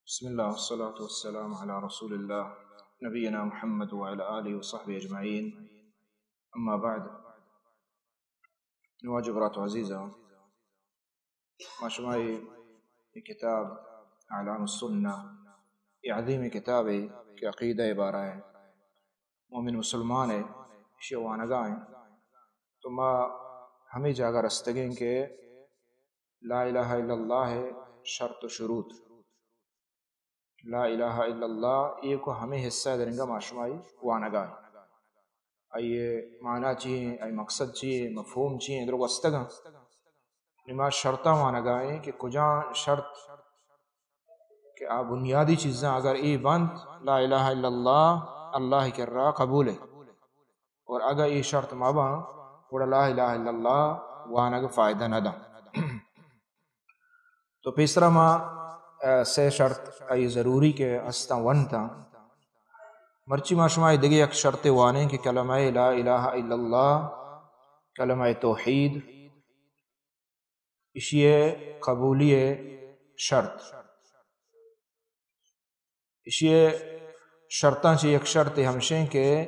بسم اللہ والصلاة والسلام علی رسول اللہ نبینا محمد وعلی آلہ وصحبہ اجمعین۔ اما بعد، نواجہ برات عزیزاں، ما شمائی اے کتاب اعلام السنہ، اے عظیم کتابے کہ عقیدہ بارہ ءَ مومن مسلمان ءَ ایشی وانگا ایں، تو ما ہمے جاگہ رستگیں کہ لا الہ الا اللہ ءِ شرط و شروط، لا الہ الا اللہ ءِ ایوک ءَ ہمے حصہ ءَ درنگا ما شمائی وانگا ایں۔ آئی ءِ معنی چی ایں، آئی ءِ مقصد چی ایں، مفہوم چی ایں، درو گوستگاں۔ نی ما شرطاں وانگا ایں کہ کجام شرط کہ آ بنیادی چیزاں اگر اے بنت، لا الہ الا اللہ اللہ ءِ کرا قبول ایں، اور اگر اے شرط مہ باں، گڑا لا الہ الا اللہ وانگ فائدہ نہ داں۔ تو پیسرا ما، اے، سے شرط آئی ضروری کہ ہستاں ونتاں۔ مرچی ما شمائی دگہ یک شرطے وانیں کہ کلمہ لا الہ الا اللہ، کلمہ توحید، ایشی ءِ قبولی ءِ شرط۔ ایشی ءِ شرطاں چہ یک شرطے ہمشیں کہ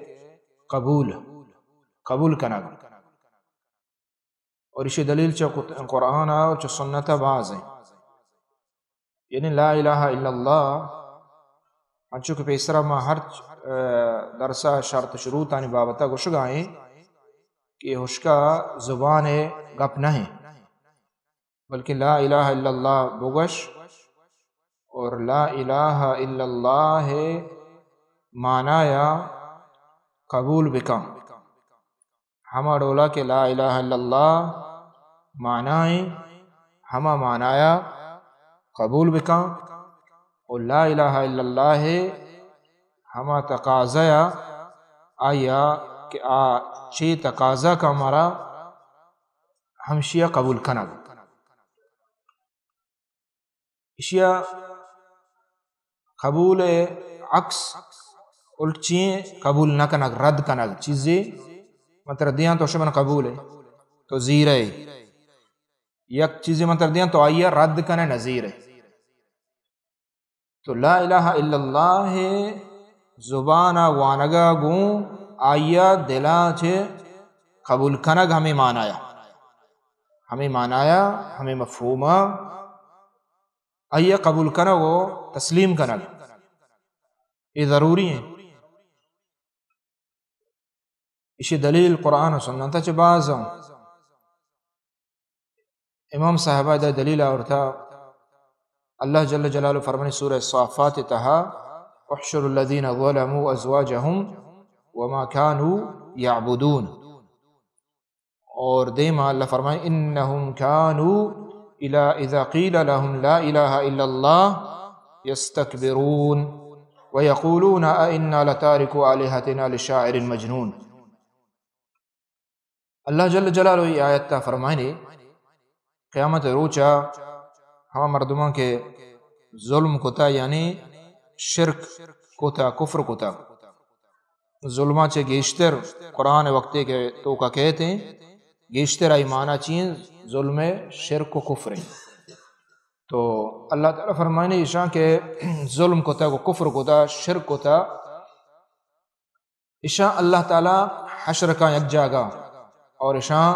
قبول، قبول کنگ۔ اور ایشی دلیل چہ قرآن ءَ اور چہ سنت ءَ باز ایں۔ یعنی لا الہ الا اللہ، انچو کہ پیسرا ما ہر، اے، درسا شرط شروطانی بابتا گوشگا ایں کہ ہشکا زبان ءِ گپ نہ ایں، بلکہ لا الہ الا اللہ بگوش اور لا الہ الا اللہ ءِ معنایا قبول بکن۔ ہما ڈولا کہ لا الہ الا اللہ معنی ایں، ہما معنایا قبول بکن و لا الہ الا اللہ ءِ ہما تقاضایا، آیا کہ آ چے تقاضا کا مارا، ہمشیا قبول کنگ۔ ایشیا قبول ءِ عکس الٹ چی ایں؟ قبول نہ کنگ، رد کنگ۔ چیزے من ترا دیاں تو شمن قبول ئے، تو زیرئے۔ یک چیزے من ترا دیاں تو آئیا رد کنئے، نہ زیرئے۔ تو لا الہ الا اللہ ءِ زبانا وانگا گوں آئیا دلا چہ قبول کنگ ہمے معنایا۔ ہمے معنایا، ہمے مفہوما۔ آئی ءَ قبول کنگ و تسلیم کنگ، اے ضروری ایں۔ ایشی دلیل قرآن و سنت ءَ چہ باز ایں۔ امام صاحب ءَ دلیل آورتا، اللہ جل جلالہ فرمانی سورہ صافات تہا، احشروا الذین ظلموا وازواجهم وما كانوا يعبدون۔ اور دیما اللہ فرمائے، انهم كانوا الى اذا قيل لهم لا اله الا الله يستكبرون ويقولون ائنا لتاركو آلهتنا لشاعر مجنون۔ اللہ جل جلالہ ای آیت تا فرمائنے، قیامت روچا ہما مردماں کہ ظلم کتا، یعنی شرک کتا، کفر کتا، ظلماں چہ گیشتر قرآن وقتے کہ توکا کہتے ہیں، گیشتر آئی معنی چی ایں؟ ظلم شرک و کفر ایں۔ تو اللہ تعالی فرمائنے، ایشاں کہ ظلم کتا و کفر کتا، شرک کتا، ایشاں اللہ تعالی حشر کا یک جاگہ اور ایشاں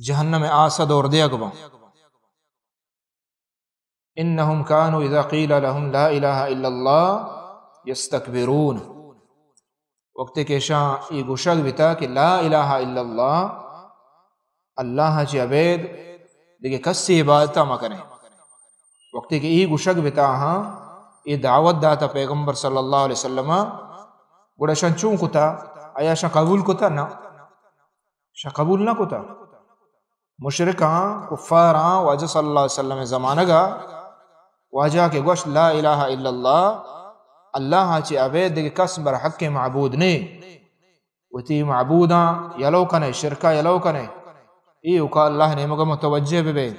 جہنم آسا دور دیگ باں۔ انهم كانوا اذا قيل لهم لا اله الا الله يستكبرون۔ وقتے کہ ایشاں ای گوشگ بیتا کہ لا الہ الا اللہ، اللہ چہ ابید دگہ کسی عبادتا مکنے۔ وقتے کہ ای گوشگ بیتا ہاں، ای دعوت داتا پیغمبر صلی اللہ علیہ وسلم، گڑا شان چون کتا؟ آیا شان قبول کتا؟ نہ، شان قبول نہ کتا۔ مشرکاں، کفاراں، واجہ صلی اللہ علیہ وسلم زمانگا واجہ کہ گوشت، لا الہ الا اللہ، اللہ چہ ابید دگہ کس بر حق معبود نے، وتی معبوداں یلو کنے، شرکا یلو کنے، ایوکا اللہ نیمگا متوجہ ببے۔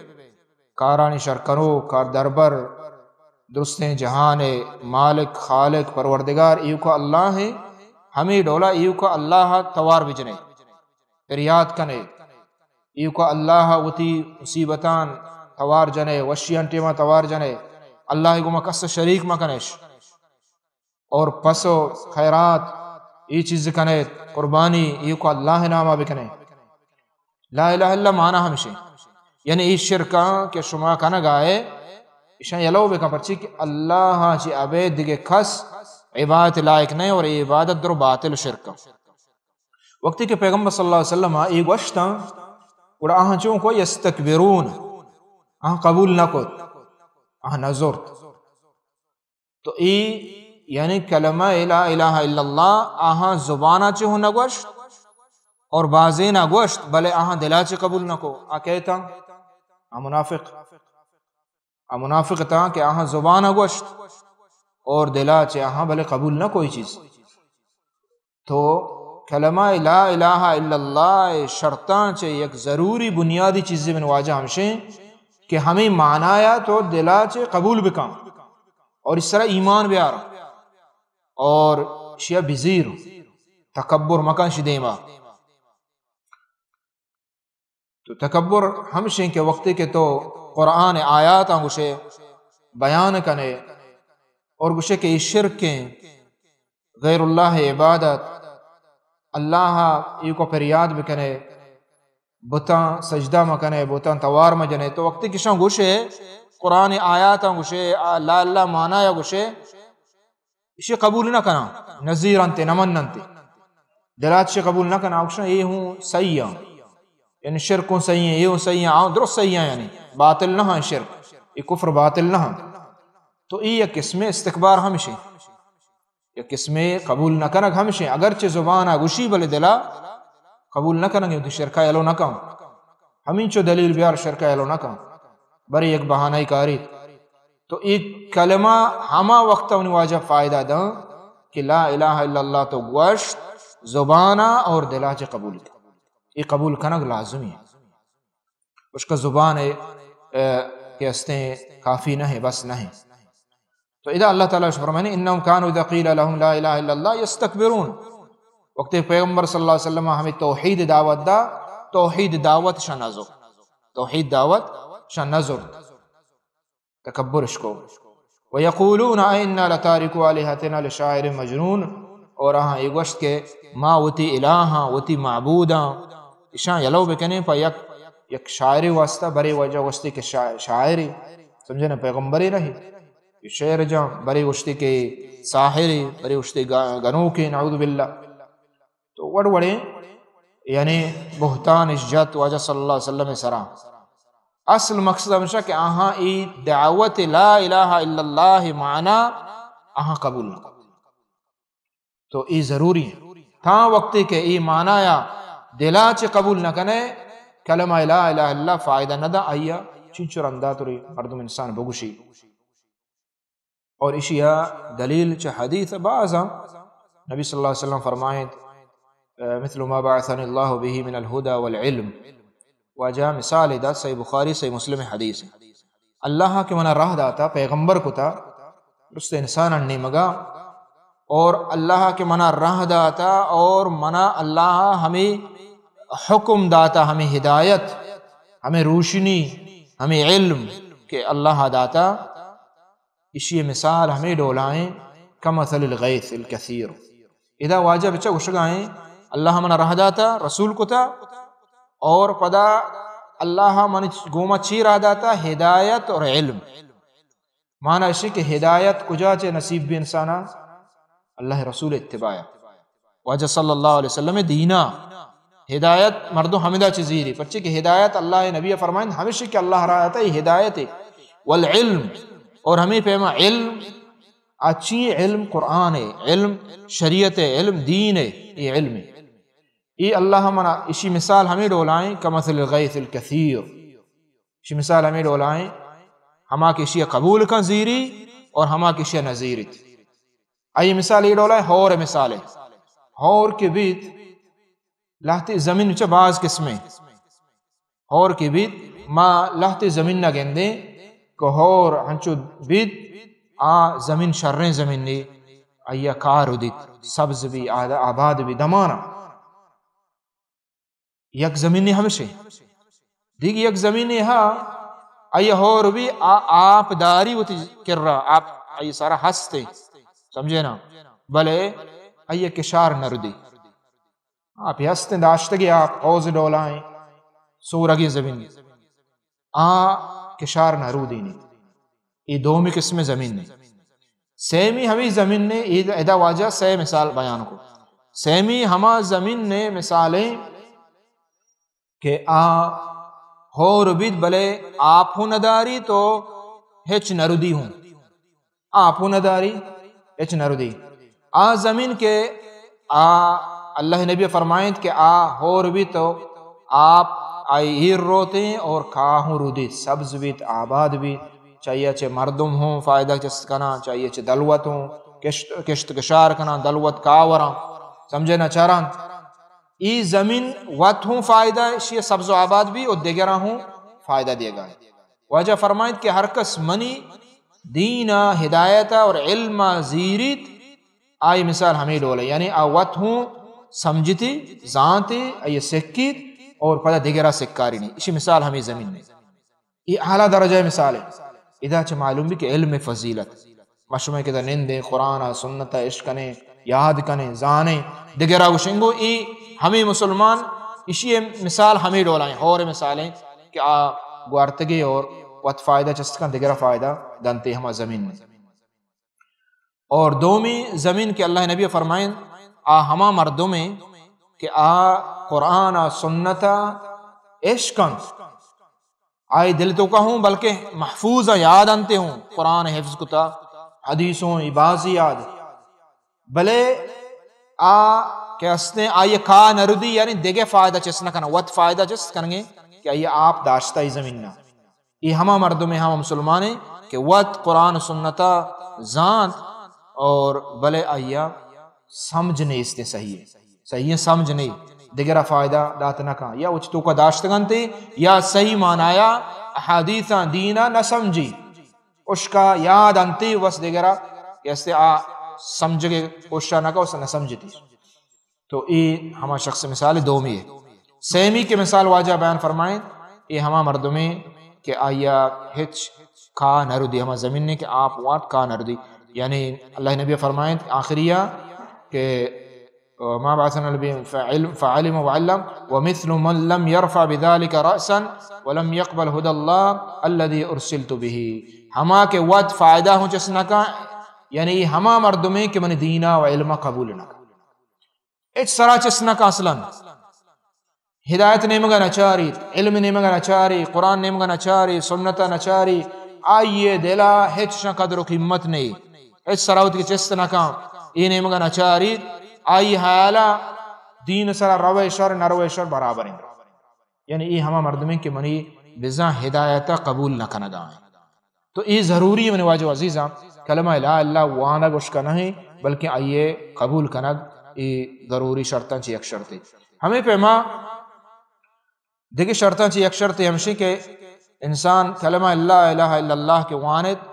کارانی شرکنوک، کار دربر، درستیں جہان مالک، خالق، پروردگار، ایوکا اللہ ایں، ہمے ڈولا ایوکا اللہ توار بجنے، پریات کنے، ایوکا اللہ وتی مصیبتان توار جنے، وشیان ٹیما توار جنے، اللہ ءِ گوما کس ءَ شریک مکنش۔ اور پس و خیرات، اے چیز کنیت، قربانی، ایوک ءَ اللہ ءِ نام ءَ بکنیت۔ لا الہ الا اللہ معنی ہمشی، یعنی اے شرکاں کہ شما کنگ ءَ ئے، ایشاں یلو بکن، پرچی کہ اللہ ءَ چہ ابید دگہ کس عبادت لائق نہ، اور اے عبادت درو باطل و شرک۔ وقتی کہ پیغمبر صلی اللہ علیہ وسلم ءَ اے گوشتاں، گڑا آہاں چون کو؟ یستکبرون، آہاں قبول نہ کت، آہاں نہ زرت۔ تو اے یعنی کلمہ لا الہ الا اللہ آہاں زبان ءَ چہ ہوں نہ گوشت اور بازین ءَ گوشت، بلے آہاں دل ءَ چہ قبول نہ کو۔ آ کئے اتاں؟ آ منافق۔ آ منافق اتاں کہ آہاں زبان ءَ گوشت اور دل ءَ چہ آہاں بلے قبول نہ کو اے چیز۔ تو کلمہ لا الہ الا اللہ ءِ شرطاں چہ یک ضروری بنیادی چیزے من واجہ ہمشیں کہ ہمے معنی ءَ تو دل ءَ چہ قبول بکن اور اس طرح ایمان بیار اور اشیا بزیر، تکبر مکن اشی دیما۔ تو تکبر ہمشیں کہ وقتی کہ تو قرآن ءِ آیاتاں گوشے، بیان کنے اور گوشے کہ اے شرکیں، غیر اللہ ءِ عبادت، اللہ ءَ ایوک ءَ پریات بکنے، بتاں سجدہ مکنے، بتاں توار مجنے، تو وقتی کہ اشاں گوشے، قرآن ءِ آیاتاں گوشے، آ لا الہ معنی ءَ گوشے، ایشی قبول نہ کناں، نزیر انت، نہ من انت۔ دل ءَ چہ قبول نہ کناں، گوشاں اے ہوں صحیح آں۔ یعنی شرک ہوں صحیح آں، اے ہوں صحیح آں، آ درست صحیح آں، یعنی باطل نہ آں شرک، اے کفر باطل نہ آں۔ تو اے یک قسمے استکبار ہمشیں، یک قسمے قبول نہ کنگ ہمشیں۔ اگرچہ زبان ءَ گوشی بلے دل ءَ قبول نہ کنگ، تو شرک ءَ یلو نہ کن۔ ہمینچو دلیل بیار، شرک ءَ یلو نہ کن۔ برے یک بہانہ کاریت۔ تو اے کلمہ ہما وقت ءَ منی واجہ فائدہ داں کہ لا الہ الا اللہ تو گوشت زبان ءَ اور دل ءَ چہ قبول کن۔ اے قبول کنگ لازمی ایں۔ پرچا کہ زبان ءَ، اے، کہ استیں کافی نہ ایں، بس نہ ایں۔ تو ادا اللہ تعالیٰ فرمانے، انهم كانوا اذا قيل لهم لا اله الا الله يستكبرون۔ وقتی پیغمبر صلی اللہ علیہ وسلم ءَ ہمیں توحید دعوت دا، توحید دعوت اشاں نہ زرت۔ توحید دعوت اشاں نہ زرت۔ تکبر اش کو۔ ويقولون أئنا لتاركو آلهتنا لشاعر مجنون، اور آہاں اے گوشت کہ ما وتی الہاں، وتی معبوداں، اشاں یلو بکنیں پہ یک، یک شاعرے واسطہ، برے واجہ گوشتے کہ شا-، شاعرے، سمجھے نا، پیغمبرے نہیں، اے شعر جاں، برے گوشتے کہ ساحرے، برے گوشتے گا-، گنوکے، نعوذ باللہ۔ تو وڑ وڑیں یعنی بہتان اش جت واجہ صلی اللہ علیہ وسلم ءِ سرا۔ اصل مقصد ہمیشہ کہ آہاں اے دعوت لا الہ الا اللہ معنی آہاں قبول نہ کت۔ تو اے ضروری ایں۔ تاں وقتی کہ اے معنی ءَ دل ءَ چہ قبول نہ کنے، کلمہ لا الہ الا اللہ فائدہ نہ دا، آئی ءَ چنچو رندا تو مردم انسان بگوشی۔ اور اشی ءَ دلیل چہ حدیث باز ایں۔ نبی صلی اللہ علیہ وسلم فرمائیں، مثل ما بعثني الله به من الهدى والعلم۔ واجہ مثال دات، صحیح بخاری، صحیح مسلم حدیث۔ اللہ کہ منا راہ داتا، پیغمبر کتا، درست انسان نیمگا، اور اللہ کہ منا راہ داتا اور منا اللہ ہمیں حکم داتا، ہمیں ہدایت، ہمیں روشنی، ہمیں علم کہ اللہ داتا، اشی مثال ہمیں ڈولائیں، کمثل الغیث الکثیر۔ ادا واجہ بچا گوشگائیں، اللہ منا راہ داتا، رسول کتا، اور پدا اللہ من گوما چی راہ داتا؟ ہدایت اور علم۔ معنی اشی کہ ہدایت کجا چہ نصیب بی انسانا؟ اللہ رسول اتباع۔ واجہ صلی اللہ علیہ وسلم دینا ہدایت مردم ہمدا چہ زیری، پرچے کہ ہدایت اللہ نبی فرمائیں ہمیشی کہ اللہ راہ تا ہدایت ہے۔ والعلم، اور ہمیں پیما علم، اچھی علم قرآن ہے، علم شریعت ہے، علم دین ہے، یہ علم ہے۔ یہ اللہ منا اسی مثال ہمیں ڈولائیں کمثل الغیث الکثیر، اسی مثال ہمیں ڈولائیں ہما کہ اسی قبول کن زیری اور ہما کہ اسی نزیریت۔ آئی مثال اے ڈول ہے، ہور مثال ہے۔ ہور کہ بیت، لہتے زمین چہ باز قسمیں۔ ہور کہ بیت، ما لہتے زمین نہ گندیں کہ ہور ہنچو بیت، آ زمین شریں زمین نی، آئی کار دیت، سبز بی، آد-، آباد بی، دمانا۔ یک زمینے ہمشے۔ دیگہ یک زمینے ہا آئی ہور بی، آ آپ داری وتی کرا، آپ آئی سرا ہستے، سمجھے نا؟ بلے آئی کشار نردی۔ آپ ہستیں داشتگی، آپ حوض ڈولائیں، سورگی زمین، آ کشار نرودینی۔ اے دومی قسم زمین نے۔ سیمی ہمیں زمین نے، ادا واجہ سے مثال بیان کو۔ سیمی ہما زمین نے مثالیں کہ آ ہور بیت، بلے آپ ہوں نداری تو ہچ نردی ہوں۔ آپ ہوں نداری، ہچ نردی۔ آ زمین کہ آ اللہ نبی فرمائنت کہ آ ہور بیت تو آپ آئی ایر روتیں اور کاہ ہوں رودیت، سبز بیت، آباد بیت، چاہیے چہ مردم ہوں فائدہ چست کناں، چاہیے چہ دلوت ہوں کشت، کشت کشار کناں، دلوت کاوراں، سمجھے نا، چراں۔ ای زمین وت ہوں فائدہ، اشی سبز و آباد بی و دگراں ہوں فائدہ دیگا۔ واجہ فرمائیت کہ ہر کس منی دین ء ہدایت ء اور علم ء زیریت، آئی مثال ہمے ڈول ہے، یعنی آ وت ہوں سمجھتی، زانتی، آئی سکیت اور پدا دگرا سکاری نہیں۔ اسی مثال ہمیں زمین میں، یہ اعلیٰ درجہ مثال ہے۔ ادا چہ معلوم بھی کہ علم فضیلت، ما شما کہ دا نندیں، قرآن ء سنت ء اش کنیں، یاد کنیں، زانیں، دگرا گوشنگو، ای ہمیں مسلمان، اشی مثال ہمیں ڈول ہیں، ہور مثال ہیں کہ آ گوارتگی اور وت فائدہ چست کن، دگرا فائدہ دنتے ہما زمین میں۔ اور دومی زمین کہ اللہ نبی فرمائیں، آ ہما مردم ہیں کہ آ قرآن ء سنت ء اش کنت، آئی دل توکا ہوں، بلکہ محفوظ ء یاد انتے ہوں، قرآن حفظ کتا، حدیثوں ای بازی یاد، بلے آ کہ استیں آئی کا نردی، یعنی دگہ فائدہ چست نہ کنا، وت فائدہ چست کنگے کہ آئی آپ داشتہ ای زمین نا۔ یہ ہما مردم ہیں، ہما مسلمان ہیں کہ وت قرآن و سنتا زانت اور بلے آئی سمجھ نیست صحیح ہے۔ صحیح ہے، سمجھ نہیں، دگرا فائدہ دات نہ کن، یا وچ توکا داشتگنتے، یا صحیح معنایا احادیثاں دینا نہ سمجھی، اشکا یاد انتے، بس دگرا کہ استے آ سمجھگے کوششا نہ کا، اس نہ سمجھتی۔ تو اے ہما شخص مثال دومی ہے۔ سیمی کے مثال واجہ بیان فرمائیں، اے ہما مردمے کہ آیا ہچ کا نردی، ہما زمین نے کہ آپ وات کا نردی۔ یعنی اللہ نبی فرمائیں آخریہ کہ ما بعثنا النبي فعلم، فعلم وعلم، ومثل من لم يرفع بذلك رأسا ولم يقبل هدى الله الذي أرسلت به۔ ہما کہ وت فائدہ ہوں چس نہ کن، یعنی یہ ہما مردمیں کہ من دینا و علم قبول نہ کن۔ ہچ سرا چس نہ کن اصلاً۔ ہدایت نیمگا نہ چاری، علم نیمگا نہ چاری، قرآن نیمگا نہ چاری، سنتا نہ چاری، آئیے دلا ہچ شاں قدر و قیمت نہیں۔ ہچ سرا وت کہ چست نہ کن، اے نیمگا نہ چاری، آئی حیالا دین سرا روے شر، نہ روے شر برابر ہیں۔ یعنی اے ہما مردمیں کہ منی بزاں ہدایتا قبول نہ کنگا ہیں۔ تو اے ضروری ہے منی واجہ و عزیزاں، کلمہ لا الہ وانگ اشکا نہیں، بلکہ آئیے قبول کنگ اے ضروری شرطاں چہ یک شرطے۔ ہمیں پیما دگہ شرطاں چہ یک شرطے ہمشی کہ انسان کلمہ لا الہ الا اللہ کہ وانت،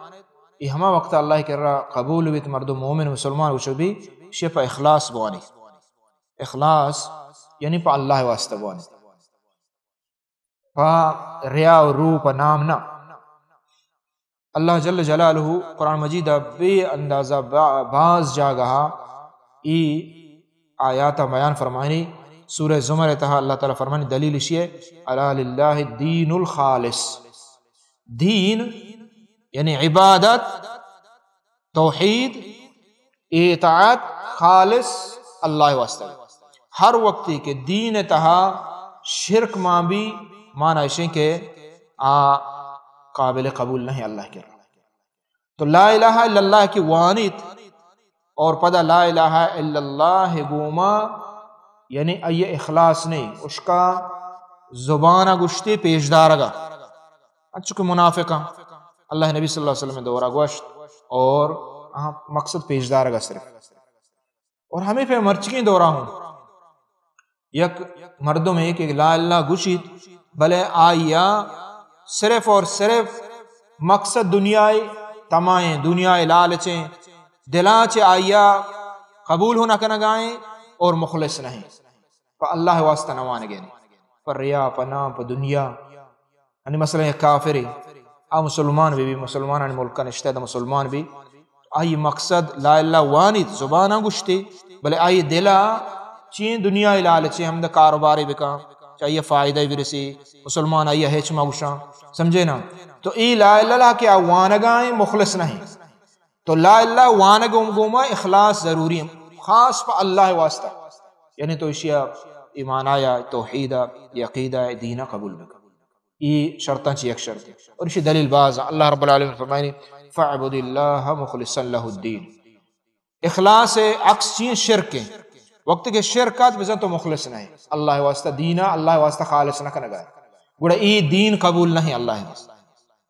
اے ہما وقت اللہ کرا قبول بیت، مردم مومن مسلمان وشو بی، شی پہ اخلاص بوانی۔ اخلاص یعنی پہ اللہ واسطہ بوانی۔ پہ ریا و رو، پہ نام نہ۔ اللہ جل جلالہ قرآن مجید بے اندازہ با-، باز جاگہا ای آیات بیان فرمانی۔ سورہ زمر تہا اللہ تعالی فرمانی، دلیل اشی ہے، الا للہ الدین الخالص۔ دین یعنی عبادت، توحید، اطاعت خالص اللہ واسطہ۔ ہر وقتی کہ دین تہا شرک مان بی، معنی اشیں کہ آ قابل قبول نہیں اللہ کے۔ تو لا الہ الا اللہ کی وانیت اور پدا لا الہ الا اللہ گوما، یعنی ای اخلاص نہیں، اشکا زبان گشتے پیش دارگا، انچو کہ منافقاں اللہ نبی صلی اللہ علیہ وسلم دورا گوشت اور آہاں مقصد پیش دارگا صرف۔ اور ہمیں پہ مرچگیں دورا ہوں یک مردم ہے کہ لا اللہ گشیت، بلے آیا صرف اور صرف مقصد دنیا، تمائیں دنیا لالچیں، دلا چہ آیا قبول ہو نہ کنگائیں اور مخلص نہیں، پہ اللہ واسطہ نوانگیں، پہ ریا، پہ نام، پہ دنیا۔ یعنی مثلاً یک کافرے آ مسلمان بی، بی مسلمانانی ملک نشتہ، دا مسلمان بی، آئی مقصد لا الہ وانیت، زبانا گشتی، بلے آئی دلا چین دنیا لالچے، ہمدا کاروبارے بکاں، چہ آئی فائدہ برسی، مسلمان آئی ہچ مگوشاں، سمجھے نا؟ تو ای لا الہ کہ آ وانگائیں مخلص نہیں۔ تو لا الہ وانگ ہم گوما اخلاص ضروری ہے، خاص پہ اللہ واسطہ۔ یعنی تو اشیا ایمان آیا، توحید، عقیدہ، دینہ قبول بکن۔ ای شرطاں چی یک شرط ہے۔ اور اشی دلیل باز ہیں۔ اللہ رب العالمین فرمائنی، "فاعبد اللہ مخلصا لہ الدین۔" اخلاص عکس چین شرک ہے۔ وقت کہ شرک آت بزن تو مخلص نہیں۔ اللہ واسطہ دینہ، اللہ واسطہ خالص نہ کنگا ہے۔ گڑا ای دین قبول نہیں اللہ واسطہ۔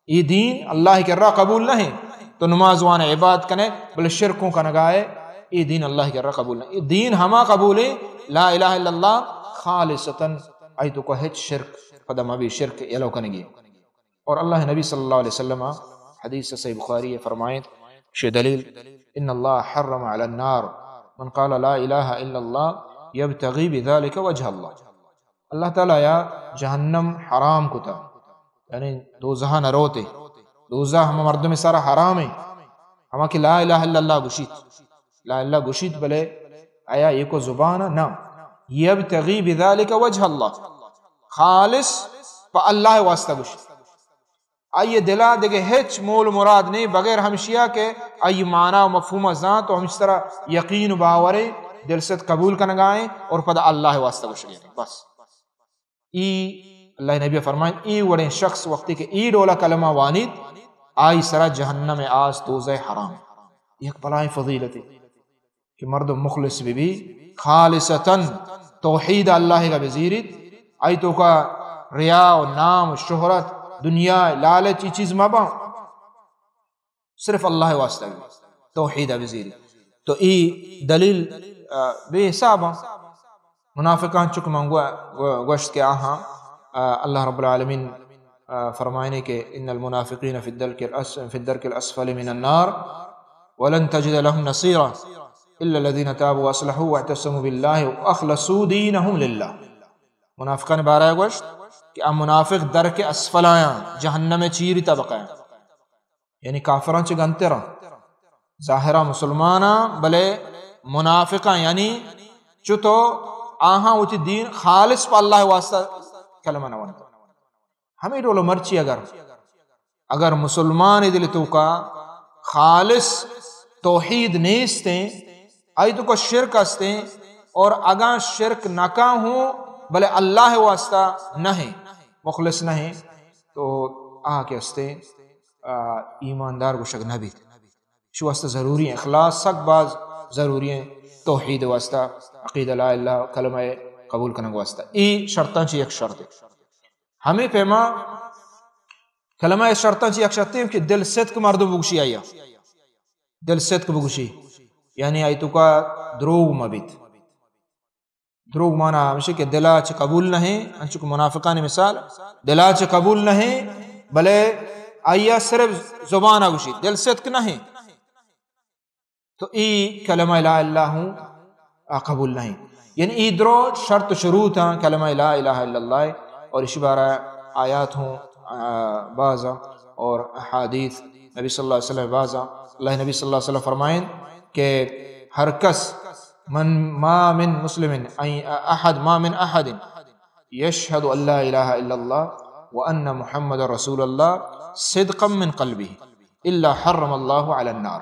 ای دین اللہ کرا قبول نہیں۔ تو نماز وان عبادت کنے، بلے شرکوں کنگا ہے، ای دین اللہ کرا قبول نہیں۔ ای دین ہما قبول ہے، لا الہ الا اللہ خالصتاً، آئی توکا ہچ شرک پدا مبی، شرک یلو کنگی۔ اور اللہ نبی صلی اللہ علیہ وسلم حدیث صحیح بخاری فرمائیں، شی دلیل، "ان اللہ حرم علی النار من قال لا الہ الا اللہ یبتغی بذلک وجہ اللہ۔" اللہ تعالی یا جہنم حرام کتا، یعنی دوزہ نہ روتے۔ دوزہ ہم مردم سارا حرام ہے، ہما کہ لا الہ الا اللہ گشیت۔ لا الہ گشیت، بلے آیا ایکو زبان نہ، یبتغی بذلک وجہ اللہ، خالص پہ اللہ واسطہ گشیت۔ آئی دلا دگہ ہچ مول مراد نہیں، بغیر ہمشیا کہ آئی معنی و مفہوم زانت و ہمش طرح یقین و باورے، دل سے قبول کنگائیں اور پدا اللہ واسطہ گشگے۔ بس۔ ای اللہ نبی فرمائیں، ای وڑیں شخص وقتی کہ ای ڈولا کلمہ وانیت، آئی سرا جہنم آس دوزہ حرام۔ یک بلائیں فضیلتی کہ مردم مخلص بہ بی، خالصتاً توحید اللہ کا بزیریت، آئی توکا ریا و نام و شہرت، دنیا لالچ، ای چیز مباں۔ صرف اللہ واسطہ بی، توحید بزیری۔ تو ای دلیل، آ، بے حساب ہیں۔ منافقان چک من گو-، گو-، گوشت کہ آہاں، آ، اللہ رب العالمین، آ، فرمائنے کہ ان المنافقین فی الدرک الأس-، فی الدرک الاسفل من النار ولن تجد لهم نصیرا الا الذین تابوا واصلحوا واعتصموا بالله واخلصوا دینهم لله۔ منافقان بارہ گوشت کہ آ منافق درک اسفلایاں، جہنم چیری طبقہ ہیں۔ یعنی کافراں چہ گنتراں، ظاہرا مسلماناں، بلے منافقاں، یعنی چو تو آہاں وتی دین خالص پہ اللہ واسطہ کلمہ نہ ونت۔ ہمیں ڈول مرچی اگر، اگر مسلمان دل توکا خالص توحید نیستیں، آئی توکا شرک استیں، اور اگاں شرک نہ کا ہوں، بلے اللہ واسطہ نہیں، مخلص نہیں، تو آ کہ استیں، آ، ایماندار گوشگ نہ بیت۔ شو واسطہ ضروری ہیں، اخلاص سک باز ضروری ہیں، توحید واسطہ، عقیدہ لا الہ، کلمہ قبول کنگ واسطہ۔ ای شرطاں چی یک شرط ہے۔ ہمیں پیما کلمہ شرطاں چی یک شرط ہے کہ دل صدق مردم بگوشی آیا۔ دل صدق بگوشی۔ یعنی آئی توکا دروغ مبیت۔ دروگ مانا ہمشی کہ دلا چہ قبول نہیں، انچو کہ منافقانی مثال، دلا چہ قبول نہیں، بلے آیا صرف زبان گوشی، دل صدق نہیں۔ تو ای کلمہ لا الہ ہوں آ قبول نہیں۔ یعنی ای درو شرط و شروط ہیں کلمہ لا الہ الا اللہ، اور اسی بارہ آیات ہوں، آ، بعض اور احادیث نبی صلی اللہ علیہ وسلم بعض۔ اللہ نبی صلی اللہ علیہ وسلم فرمائیں کہ ہر کس من، ما من مسلم، احد، ما من احد یشهد ان لا اله الا الله وان محمد رسول الله صدقا من قلبه الا حرم الله على النار۔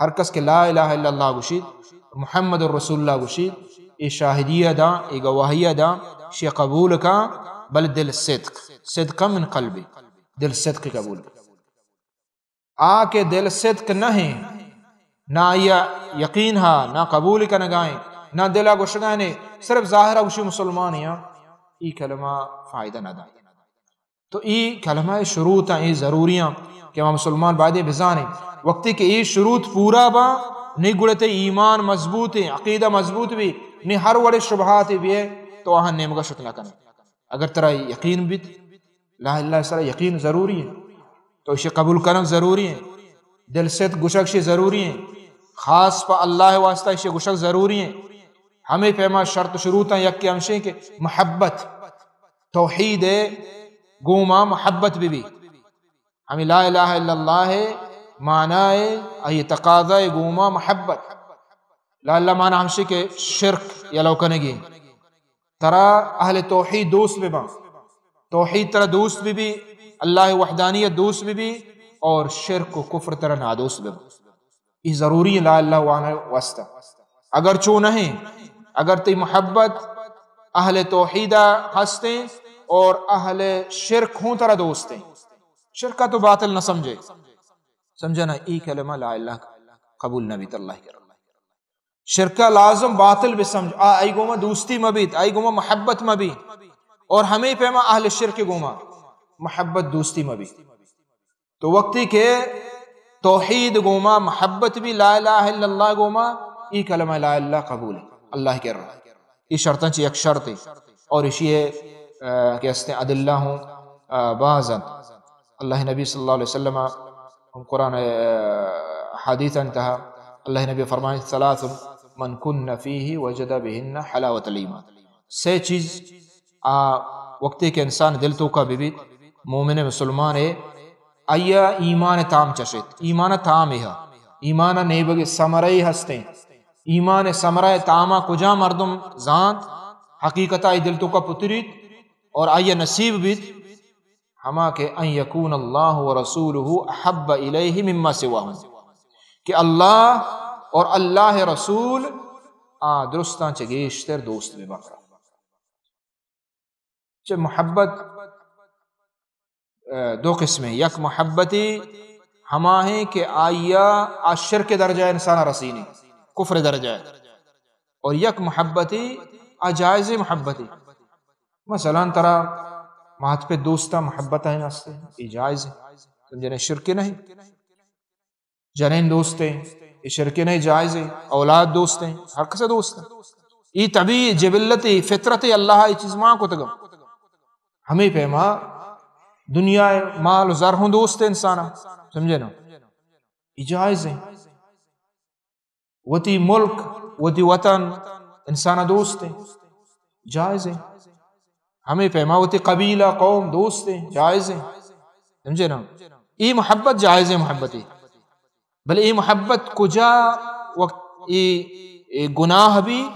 ہر کس کہ لا الہ الا اللہ گوشیت، محمد رسول اللہ گوشیت، اے شاہدی داں، اے گواہی داں، شی قبول کاں، بل دل صدق، صدقا من قلبی، دل صدق قبول کاں۔ آ کہ دل صدق نہ ہیں، نہ آیا یقین ہا، نہ قبول کنگائیں، نہ دلا گوشگائیں، صرف ظاہرا گوشی مسلمان ہیں، ای کلمہ فائدہ نہ داں۔ تو ای کلمہ شروط ہیں، ای ضروری ہیں کہ ما مسلمان باید بزانیں۔ وقتی کہ ای شروط پورا با، نی گڑتے ایمان مضبوط ہیں، عقیدہ مضبوط بھی، نی ہر وڑے شبہات بھی ہے، تو آہاں نیمگا شت نہ کنے۔ اگر ترا یقین بیت، لا الہ سرا یقین ضروری ہے، تو اسے قبول کرن ضروری ہے، دل صدق گوشگ شی ضروری ہے، خاص پہ اللہ واسطہ اسے گوشگ ضروری ہے۔ ہمیں پیما شرط شروط ہیں، یک کہ ہمشیں کہ محبت، توحید گوما محبت بہ بی۔ ہمیں لا الہ الا اللہ معنی، آئی تقاضا گوما محبت۔ لا الہ معنی ہمشی کہ شرک یلو کنگی۔ ترا اہل توحید دوست بباں، توحید ترا دوست ببی، اللہ وحدانیت دوست ببی، اور شرک و کفر ترا نادوست بباں۔ یہ ضروری ہے لا الہ وانا واسطہ۔ اگر چو نہیں، اگر تی محبت اہل توحیدہ ہستیں اور اہل شرک ہوں ترا دوستیں، شرکا تو باطل نہ سمجھے، سمجھنا، ای کلمہ لا الہ قبول نہ بیت اللہ کے۔ شرکا لازم باطل بہ سمجھ، آ، آئی گوما دوستی مہ بیت، آئی گوما محبت مہ بیت، اور ہمیں پیما اہل شرک گوما محبت دوستی مہ بیت۔ تو وقتی کہ توحید گوما محبت بی، لا الہ الا اللہ گوما، ای کلمہ لا الہ قبول ہے اللہ کے رہا۔ ای شرطاں چی یک شرط ہے، اور اشی ہے، آ، کہ استیں ادلہ ہوں، آ، باز انت۔ اللہ نبی صلی اللہ علیہ وسلم ہم قرآن، آ، حدیث انتہا اللہ نبی فرمائے، ثلاث من کن فیہ وجد بہن حلاوت الایمان۔ سے چیز آ وقتی کہ انسان دل توکا ببیت، مومن مسلمان ہے، آیا ایمان تام چشیت، ایمان تام ہے، ایمان نیبگ ثمرے ہستیں، ایمان ثمرہ تاما کجا مردم زانت، حقیقتا ای دل توکا پتریت اور آیا نصیب بیت، ہما کہ ان یکون اللہ و رسولہ احب الیہ مما سواہم، کہ اللہ اور اللہ رسول آ درستاں چہ گیشتر دوست بہ بکرا۔ چہ محبت، آ، دو قسمیں، یک محبتی ہما ہیں کہ آیا آ شرک درجہ انسان رسینی، کفر درجہ ہے، اور یک محبتی آ جائز محبتی۔ مثلاً ترا مات پہ دوستا محبت ہے نستے، یہ جائز ہے، سمجھنے شرک نہیں۔ جنین دوست ہیں، یہ شرک نہیں، جائز ہے۔ اولاد دوست ہیں، ہر کسے دوست ہیں۔ یہ طبیعی جبلت، فطرت اللہ یہ چیز ماں کو تگم۔ ہمیں پیما دنیا مال و زر ہوں دوست ہیں انسانا، سمجھے نا؟ یہ جائز ہے۔ وتی ملک، وتی وطن انسانا دوست ہیں، جائز ہیں۔ ہمیں پیما وتی قبیلہ، قوم دوست ہیں، جائز ہیں۔ سمجھے نا؟ یہ محبت جائز ہے، محبت ہے۔ بلے اے محبت کجا وقت اے، اے گناہ بی؟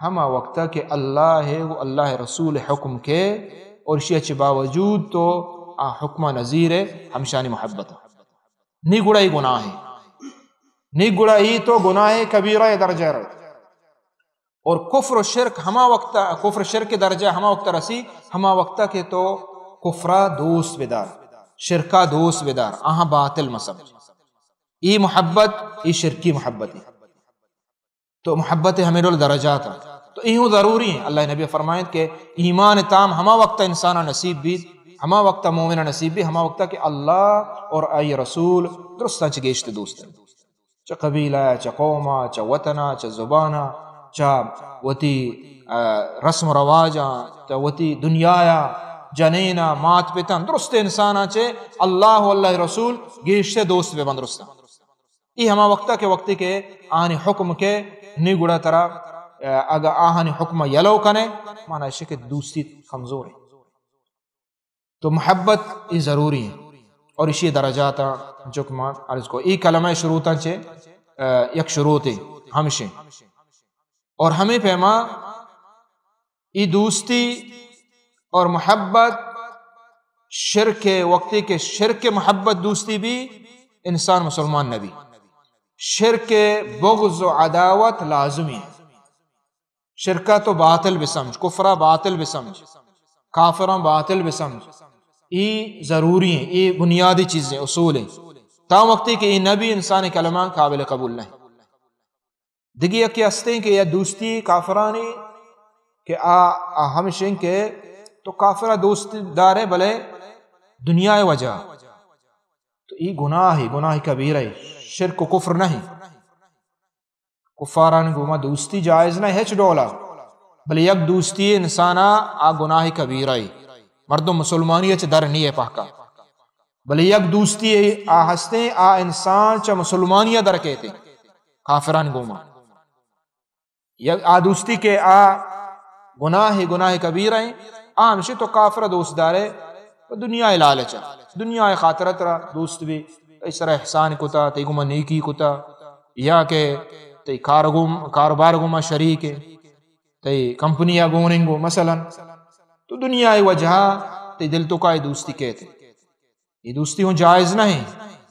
ہما وقتا کہ اللہ ہے و اللہ رسول حکم کے اور اشیا چہ باوجود تو آ حکمہ نظیر ہے، ہمشانی محبت نی گڑا اے گناہ ہے، نی گڑا اے تو گناہ کبیرہ درجہ رو۔ اور کفر و شرک ہما وقتا، کفر شرک درجہ ہما وقتا رسی، ہما وقتا کہ تو کفرا دوست بدار، شرکا دوست بدار، آہاں باطل مسمجھ۔ ای محبت، ای شرکی محبت ہے۔ تو محبت ہمیں ڈول درجات ہیں۔ تو ایہوں ضروری ہیں۔ اللہ نبی فرمائیں کہ ایمان تام ہما وقتا انسانا نصیب بیت، ہما وقتا مومنا نصیب بیت، ہما وقتا کہ اللہ اور آئی رسول درستاں چہ گیشت دوست ہیں۔ چہ قبیلہ، چہ قوما، چہ وطنا، چہ زبانا، چہ وتی، آ، رسم و رواجا، چہ وتی دنیایا، جنینا، مات پتاں، درست انسانا چہ اللہ و اللہ رسول گیشتر دوست ببن درستاں۔ ای ہما وقتا کہ وقتی کہ آہانی حکم کے نی گڑا ترا، آ، اگا آہانی حکم یلو کنے، مانا اشی کہ دوستی کمزور ہے۔ تو محبت ای ضروری ہیں اور اشی درجات ہیں، چونکہ ما عرض کو ای کلمہ شروطاں چے، آ، یک شروط ہے ہمشیں۔ اور ہمیں پیما ای دوستی اور محبت شرک، وقتی کہ شرک محبت دوستی بی، انسان مسلمان نبی۔ شرک بغض و عداوت لازمی ہے۔ شرکا تو باطل بسمجھ، کفرا باطل بسمجھ، کافراں باطل بسمجھ۔ ای ضروری ہیں، ای بنیادی چیزیں، اصول ہیں۔ تا وقتی کہ ای نبی، انسان کلمہ قابل قبول نہیں۔ دگہ یکے ہستیں کہ یا دوستی کافرانی کہ آ، آ ہمشیں کہ تو کافرا دوست دارے بلے دنیا وجہ، تو ای گناہ ہے، گناہ کبیرہ ہے، شرک و کفر نہیں۔ کفاران گوما دوستی جائز نہ ہچ ڈولا، بلے یک دوستی انسانا آ گناہ کبیرہ ہے، مردم مسلمانی چہ در نیے پہکا۔ بلے یک دوستی آ ہستیں، آ انسان چہ مسلمانی در کہتے، کافران گوما۔ یک آ دوستی کہ آ گناہ، گناہ کبیرہ ہیں، آ ہمشی تو کافر دوست دارے و دنیا لالچا۔ دنیا ءِ خاطر ءَ ترا دوست بی، تئی سر ءَ احسان کتا، تئی گوما نیکی کتا، یا کہ تئی کار گوم-، کاروبار گوما شریک ہے، تئی کمپنی ءَ گون انگو مثلاً، تو دنیا ءِ وجہ ءَ تئی دل توکا اے دوستی کیت۔ اے دوستی ہوں جائز نہ ہے،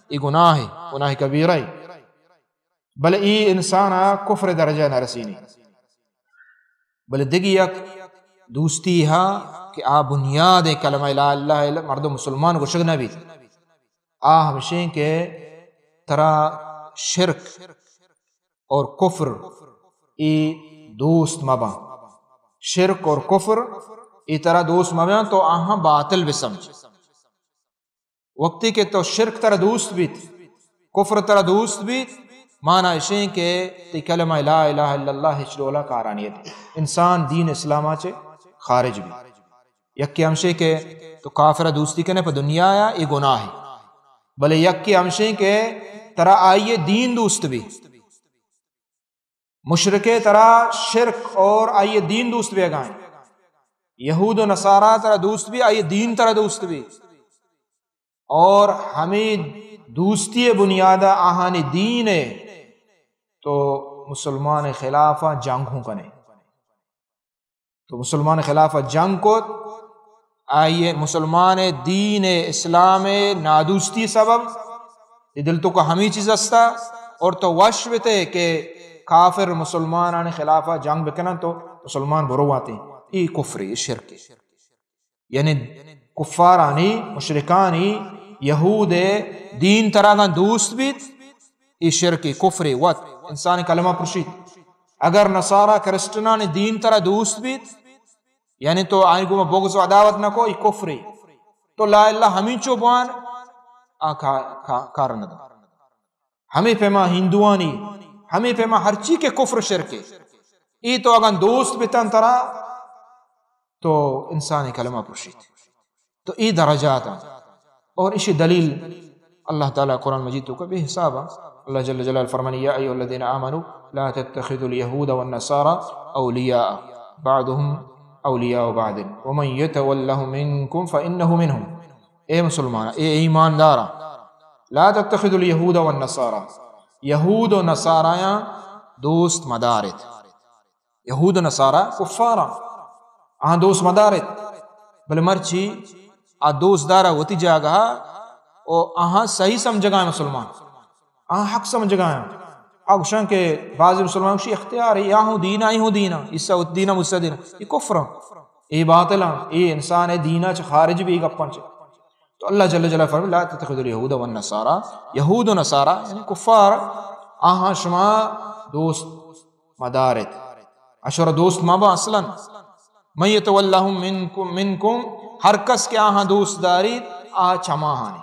اے گناہ ہے، گناہ کبیرہ ہے۔ بلے اے انسان ءَ کفر ءِ درجہ نہ رسینی۔ بلے دگہ یک دوستی ہا کہ آ بنیاد ءِ کلمہ لا الہ الا، مردم مسلمان گوشگ نہ بیت۔ آ ہمشیں کہ ترا شرک اور کفر اے دوست مباں۔ شرک اور کفر اے ترا دوست مباں تو آہاں باطل بسمجھ۔ وقتی کہ تو شرک ترا دوست بیت، کفر ترا دوست بیت، مانا اشیں کہ تئی کلمہ لا الہ الا اللہ ہچ ڈولا کارا نیت۔ انسان دین اسلام ءَ چہ خارج بیت۔ یکے ہمشے کہ تو کافر ءَ دوستی کنے پہ دنیا ءَ، اے گناہ ہے۔ بلے یکے ہمشے کہ ترا آئی ءِ دین دوست بی۔ مشرکے ترا شرک اور آئی ءِ دین دوست بیگائیں۔ یہود و نصارا ترا دوست بی، آئی ءِ دین ترا دوست بی۔ اور ہمے دوستی ءِ بنیاد ءَ آہانی دین ءَ تو مسلمان ءِ خلاف ءَ جنگ ہوں کنے۔ تو مسلمان ءِ خلاف ءَ جنگ کت، آئی ءِ مسلمان ءِ دین ءِ اسلام ءِ نادوستی سبب، تئی دل توکا ہمے چیز استا، اور تو وش بتے کہ کافر مسلمانانی خلاف ءَ جنگ بکنن تو مسلمان برو آتے۔ اے کفرے، اے شرکے۔ یعنی کفارانی، مشرکانی، یہود ءِ دین ترا اگاں دوست بیت، اے شرکے، کفرے، وت انسان کلمہ پرشیت۔ اگر نصارا کرسچنانی دین ترا دوست بیت، یعنی تو آئی گوما بغض و عداوت نہ کو، اے کفرے۔ تو لا الہ ہمینچو بوان، آ کا-، کا-، کار نہ دنت۔ ہمے پیما ہندوانی، ہمے پیما ہرچی کہ کفر شرکے، اے تو اگاں دوست بتن ترا، تو انسان کلمہ پرشیت۔ تو اے درجات ہیں۔ اور اشی دلیل اللہ تعالیٰ قرآن مجید توکا بے حساب ہیں۔ اللہ جل جلالہ فرمانی، یا ایھا الذین آمنوا لا تتخذوا الیہود والنصارى اولیاء بعضهم اولیاء بعض ومن یتولهم منکم فانه منهم۔ اے مسلمان، اے ایماندار، لا تتخذوا الیہود والنصارى، یہود و نصارایاں دوست مدارت۔ یہود و نصارا کفاراں، آہاں دوست مدارت۔ بلے مرچی آ دوست دارا وتی جاگہا، او آہاں صحیح سمجھگا مسلمان، آہاں حق سمجھگا۔ آ گوشاں کہ بعض مسلمان گوشی اختیار ہے، یا ہوں دینا، ای ہوں دینا، عیسیٰ وتی دینا، موسیٰ دینا، یہ کفراں، یہ باطلاں، یہ انسان ہے دینا چہ خارج بھی گپاں چہ۔ تو اللہ جل جلالہ فرمائے، لا تتخذوا الیہود والنصارى، یہود و نصارا یعنی کفار، آہاں شما دوست مدارت، اشورا دوست مبا اصلاً۔ من یتولهم منکم، منکم، ہر کس کہ آہاں دوست داریت، آ چماہانی۔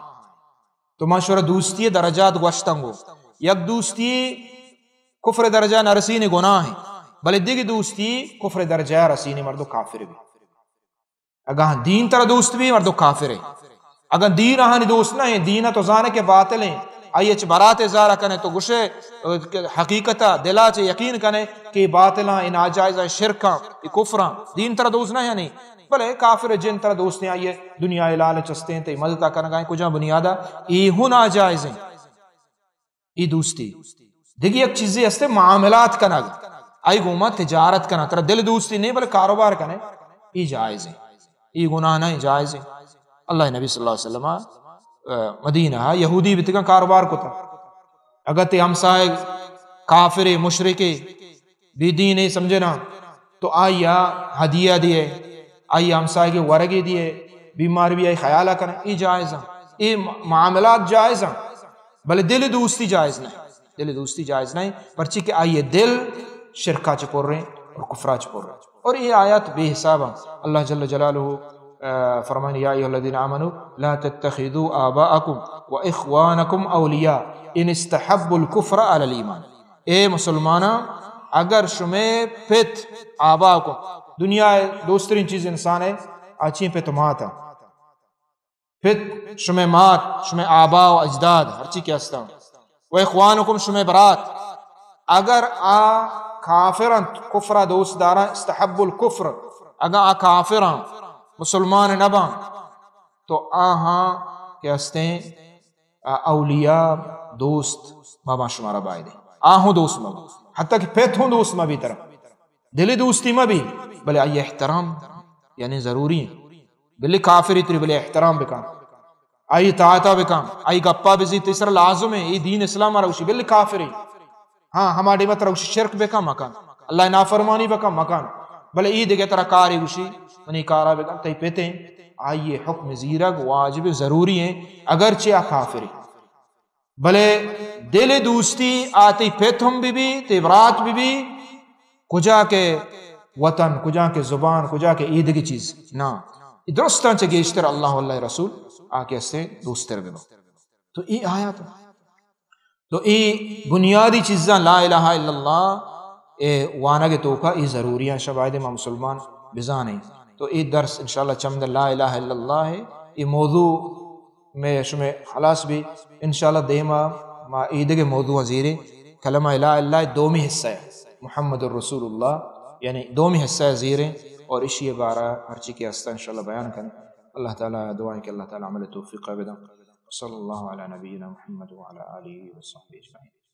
تو ما شورا دوستی درجات گوشتنگو۔ یک دوستی کفر درجہ نرسین گناہ ہے، بلے دگہ دوستی کفر درجہ رسین مردو کافر بھی۔ اگاں دین ترا دوست بی، مردو کافر ہے۔ اگاں دین آہانی دوست نہ ہیں، دین تو زانے کہ باطل ہیں، آئی اچ برات اظہار کنے، تو گوشے حقیقتا دلا چہ یقین کنے کہ باطلاں، اے ناجائزاں، شرکاں، اے کفراں، دین ترا دوست نہ ہیں نہیں۔ بلے کافر جن ترا دوست ہیں، آئی دنیا لالچ استیں، تے مدد کنگائیں، کجا بنیادا اے ہو ناجائز ہیں۔ ای دوستی۔ دگہ یک چیزے ہستے معاملات کنگ۔ آئی گوما تجارت کنگ۔ ترا دل دوستی نہیں بلے کاروبار کنے۔ ای جائز ہے۔ ای گناہ نہیں، جائز ہے۔ اللہ نبی صلی اللہ علیہ وسلم، آ، مدینہ یہودی بیتگاں کاروبار کتا۔ اگر تے ہمسائے کافر مشرک بے دین ہے سمجھے نا، تو آئی ہدیہ دیے، آئی ہمسائے کے ورگے دیے، بیمار بھی آئی خیال کنا، یہ جائز ہیں، یہ معاملات جائز ہیں، بلے دل دوستی جائز نہیں، دل دوستی جائز نہیں، پرچی کہ آئی دل شرکا چ پر رہے اور کفرا چ پر رہے۔ اور یہ آیات بے حساب ہیں۔ اللہ جل جلالہ، آ، فرمانی، یا ایھا الذین آمنوا لا تتخذوا آباءکم و اخوانکم اولیاء ان استحبوا الکفر علی الایمان۔ اے مسلماناں، اگر شمے پت، آباءکم، دنیا دوسترین چیز انسان ہے، آچیں پت و مات ہیں۔ پت، شمے مات، شمے آبا و اجداد، ہرچی کہ ہستاں۔ و اخوانکم، شمے برات۔ اگر آ کافر انت، کفرا دوست داراں، استحبوا الکفر، اگر آ کافر انت، مسلمان نباں، تو آہاں کہ ہستیں، آ، اولیاء، دوست، ما، ما شمارا باید ہے۔ آ ہوں دوست مبی۔ حتیٰ کہ پت ہوں دوست مبی ترا۔ دلی دوستی مبی، بلے آئی احترام، یعنی ضروری ہے۔ بلے کافری تری بلے احترام بکن۔ آئی طاعتا بکن۔ آئی گپا بزی تئی سر لازم ہے۔ اے دین اسلام را گوشی، بلے کافری۔ ہاں، ہما ٹیم ترا گوشی شرک بکن، مکن۔ اللہ نافرمانی بکن، مکن۔ بلے اے دگہ ترا کارے گوشی، منی کارا بکن، تئی پتیں، آئی حکم زیرگ واجب ضروری ہیں، اگرچہ آ کافری۔ بلے دل دوستی آ تئی پت ہم بی بی، تئی برات بی بی، کجا کہ وطن، کجا کہ زبان، کجا کہ اے دگہ چیز۔ نا، اے درستاں چہ گیشتر اللہ و اللہ رسول آ کہ ہستیں دوستر ببا۔ تو اے آیات تو اے بنیادی چیزاں لا الہ الا اللہ اے وانگ توکا اے ضروری ہیں، شباید ما مسلمان بزانیں۔ تو اے درس انشاءاللہ چمد لا الہ الا اللہ ہے، اے موضوع میں شمے خلاص بھی۔ انشاءاللہ دیما ما اے دگہ موضوع زیریں، کلمہ لا الہ دومی حصہ ہے، محمد الرسول اللہ، یعنی دومی حصہ زیریں، اور اشی بارہ ہرچی کہ ہستا انشاءاللہ بیان کریں۔ اللہ تعالی دعائیں کہ اللہ تعالی عمل توفیق بدن۔ وصلی اللہ علی نبینا محمد وعلی آلہ وصحبہ اجمعین۔